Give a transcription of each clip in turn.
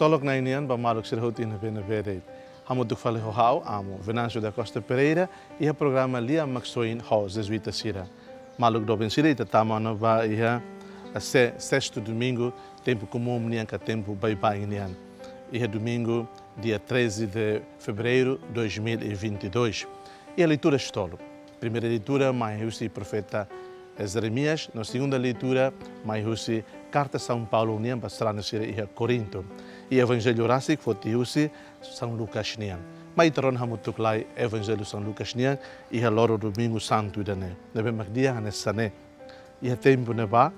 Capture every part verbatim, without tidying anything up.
Ksolok Na'i nian ba maluk sira hotu iha ne'ebé-ne'ebé de'it. Hamutuk fali ho ha'u, Amo Venâncio da Costa Pereira, iha programa Lia Maksoin ho Jezuita sira. Maluk doben sira, ita tama ona ba iha, eh, se-, sestu domingu, tempu komún nian ka tempu baibain nian. Iha domingu, dia treze de fevereiro dois mil e vinte e dois. Iha leitura tolu. Primeira leitura mai husi profeta, eh, Jeremias, no segunda leitura mai husi karta São Paulo nian ba sarani sira iha Korintu. I evanjellu rasik foti husi São Lucas nian. Mai ita rona hamutuk lai evanjellu São Lucas nian iha loron Domingu Santu ida-ne'e. Ne'ebé mak dehan hanesan ne'e: Iha tempu ne'ebá,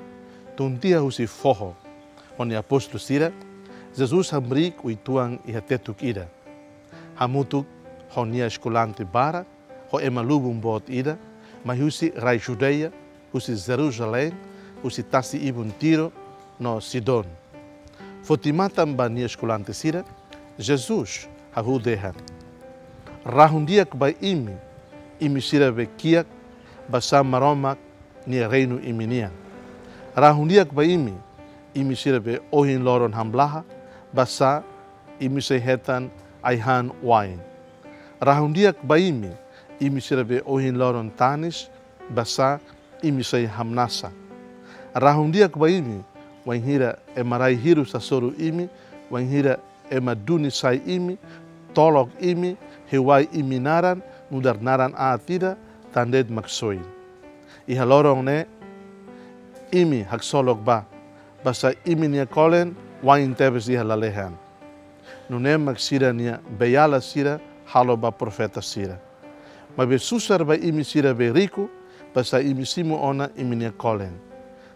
tun tiha husi foho ho nia apóstolu sira, Jesus hamriik uitoan iha tetuk ida. Hamutuk ho nia eskolante barak, ho ema lubun boot ida, mai husi rai Judeia, husi Jerusalém, husi tasi-ibun Tiro no Sidon. Foti matan ba nia eskolante sira, Jesus hahú dehan: Rahun-di'ak ba imi, imi sira be kiak, basá Maromak nia reinu imi nian. Rahun-di'ak ba imi, imi sira be ohin loron hamlaha, basá imi sei hetan ai-han wain. Rahun-di'ak ba imi, imi sira be ohin loron tanis, basá imi sei hamnasa. Rahun-di'ak ba imi, wainhira ema rai hirus hasoru imi, wainhira ema duni sai imi, tolok imi, hewai imi naran, nu'udar naran aat ida, tan de'it Maksoin. Iha loron ne'e, imi haksolok bá, basá imi-nia kolen wain tebes iha lalehan. Nune'e mak sira-nia beiala sira halo ba profeta sira. Maibé susar ba imi sira be riku, basá imi simu ona imi-nia kolen.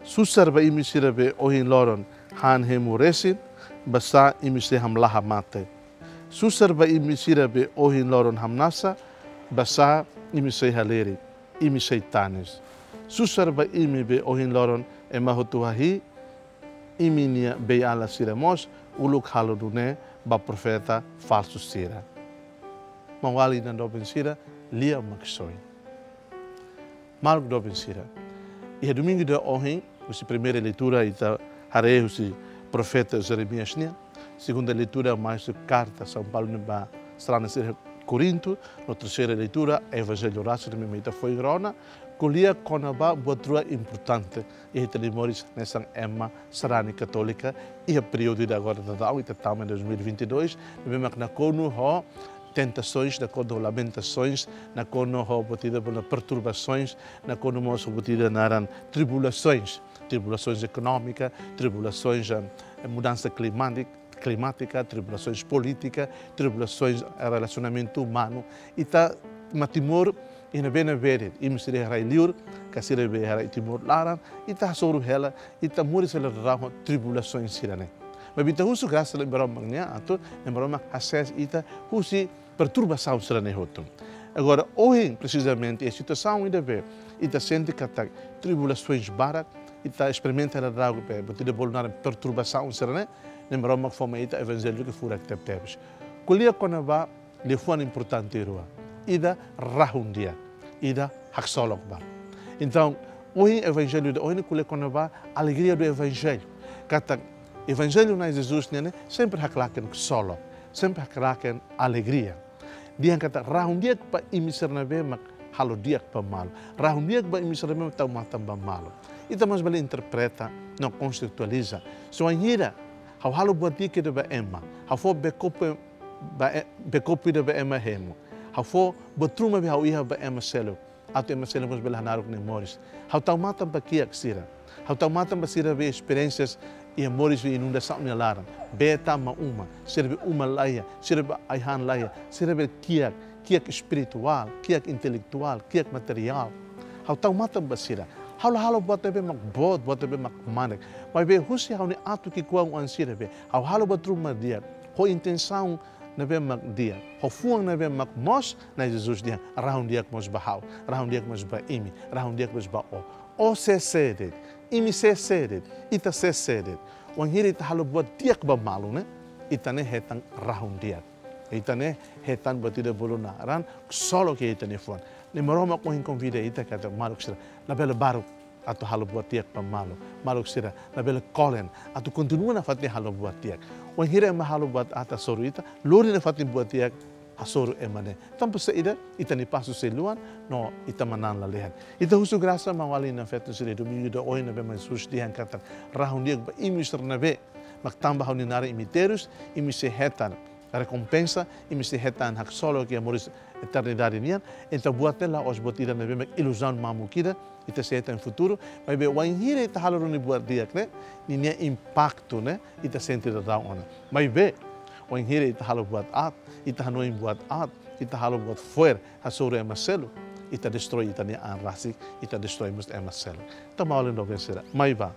Susar ba imi sira be ohin loron han hemu resin, basá imi sei hamlaha mate. Susar ba imi sira be ohin loron hamnasa, basá imi sei halerik, imi sei tanis. Susar ba imi be ohin loron ema hotu hahi'i, imi-nia beiala sira mós uluk halo nune'e ba profeta falsu sira. Maun-alin no doben sira, Lia Maksoin. Maluk doben sira, iha domingu ida ohin, husi primeira leitura ita haree husi profeta Jeremias nian, segunda leitura mai husi karta São Paulo nian ba sarani sira Korintu, no terseira leitura, evanjellu rasik ne'ebé mak ita foin rona, ko'alia kona-ba buat rua importante iha ita-nia moris hanesan ema sarani katólika iha períodu ida agora daudaun, ita tama dois mil e vinte e dois, ne'ebé mak nakonu ho tentações, nakonu ho lamentações, nakonu ho buat ida bolu perturbações, nakonu mós ho buat ida naran tribulações, tribulações económica, tribulações, eh, mudansa climática, climática, tribulações política, tribulações, eh, relacionamento humano. Ita ema Timor iha ne'ebé-ne'ebé de'it, imi sira iha rai-liur, ka sira be iha rai Timor laran, ita hasoru hela, ita moris hela rau ho tribulações sira-ne'e. Maibé ita husu grasa Nai Maromak nian atu Nai Maromak hasees ita husi perturbasaun sira-ne'e hotu. Agora, ohin, presizamente, iha situasaun ida be ita sente katak tribulações barak, ita esperimenta hela rau be buat ida bolu naran perturbasaun sira-ne'e, Nai Maromak fó mai ita evanjellu ke furak tebetebes. Ko'alia kona-ba liafuan importante rua. Ida rahun-di'ak, ida haksolok bá. Entaun, ohin evanjellu ida ohin ko'alia kona-ba alegria do evangelho. Katak evanjellu Na'i Jesus nian ne'e sempre haklaken ksolok, sempre haklaken alegria. Dehan katak rahun-di'ak ba imi sira ne'ebé mak halo di'ak ba malu. Rahun-di'ak ba imi sira ne'ebé mak tau matan ba malu. Ita mós bele interpreta no kontestualiza. Se wainhira ha'u halo buat di'ak ida ba ema, ha'u fó bee kopu ba e-, bee kopu ida ba ema hemu. Ha'u fó buat ruma be ha'u iha ba ema seluk, atu ema seluk mós bele hanaruk nia moris. Ha'u tau matan ba kiak sira. Ha'u tau matan ba sira be esperiénsias iha moris be inundasaun nia laran. Bee tama uma, sira be uma laiha, sira be ai-han laiha, sira be kiak, kiak espirituál, kiak intelektuál, kiak materiál. Ha'u tau matan ba sira. Ha'u la halo buat ne'ebé mak boot, buat ne'ebé mak manek. Maibé husi ha'u-nia atu ki'ikoan oan sira be, ha'u halo buat ruma di'ak, ho intensaun ne'ebé mak di'ak, ho fuan ne'ebé mak moos, Na'i Jesus dehan, rahun-di'ak mós ba ha'u, rahun-di'ak mós ba imi, rahun-di'ak mós ba ó. Ó sé sé de'it, imi sé sé de'it, ita sé sé de'it. Wainhira ita halo buat di'ak ba malu ne'e, ita ne'e hetan rahun-di'ak. Ita ne'e hetan buat ida bolu naran ksolok iha ita-nia fuan. Nai Maromak ohin konvida ita katak maluk sira, labele baruk atu halo buat di'ak ba maluk. Maluk sira labele kolen, atu kontinua nafatin halo buat di'ak. Wainhira ema halo buat aat hasoru ita, lori nafatin buat di'ak hasoru ema ne'e. Tanba saida, ita-nia pasu sei luan, no ita manán lalehan. Ita husu grasa maun-alin no feton sira, domingu ida oin ne'ebé mak Jesus dehan katak, rahun di'ak ba imi sira ne'ebé mak tamba ha'u-nia naran, imi terus, imi sei hetan rekompensa, imi sei hetan haksolok iha moris eternidade nian. Entaun buat ne'e la'ós buat ida ne'ebé mak iluzaun mamuk ida, ita sei hetan iha futuru, maibé wainhira ita halo duni buat di'ak ne'e, ninia impaktu ne'e ita sente daudaun ona. Maibé wainhira ita halo buat aat, ita hanoin buat aat, ita halo buat fo'er hasoru ema seluk, ita destrói ita-nia an rasik, ita destrói mós ema seluk. Entaun maun-alin doben sira, mai bá,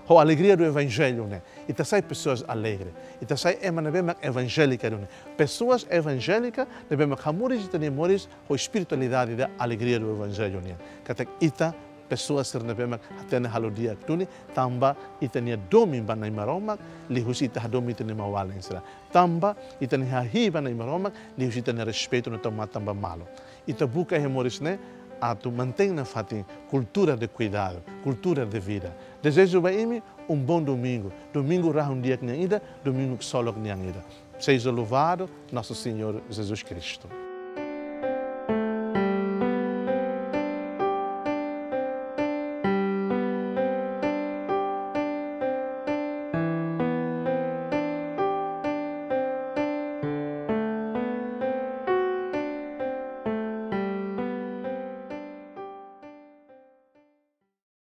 ho alegria do Evangelho ne'e, ita sai pessoas alegre, ita sai ema ne'ebé mak evangéliku duni. Pessoas evangélica ne'ebé mak hamoris ita-nia moris ho espiritualidade da alegria do Evangelho nian. Katak ita pessoas sira ne'ebé mak hatene halo di'ak duni, tanba ita-nia domin ba Na'i Maromak, liuhusi ita hadomi ita-nia maun-alin sira. Tanba ita-nia hahi'i ba Na'i Maromak, liuhusi ita-nia respeitu no tau-matan ba malu. Ita buka iha moris ne'e atu mantein nafatin cultura de cuidado, cultura de vida. Dezeju ba imi um bom domingo. Domingu rahun di'ak nian ida, domingu ksolok nian ida. Seja louvado nosso Senhor Jesus Cristo.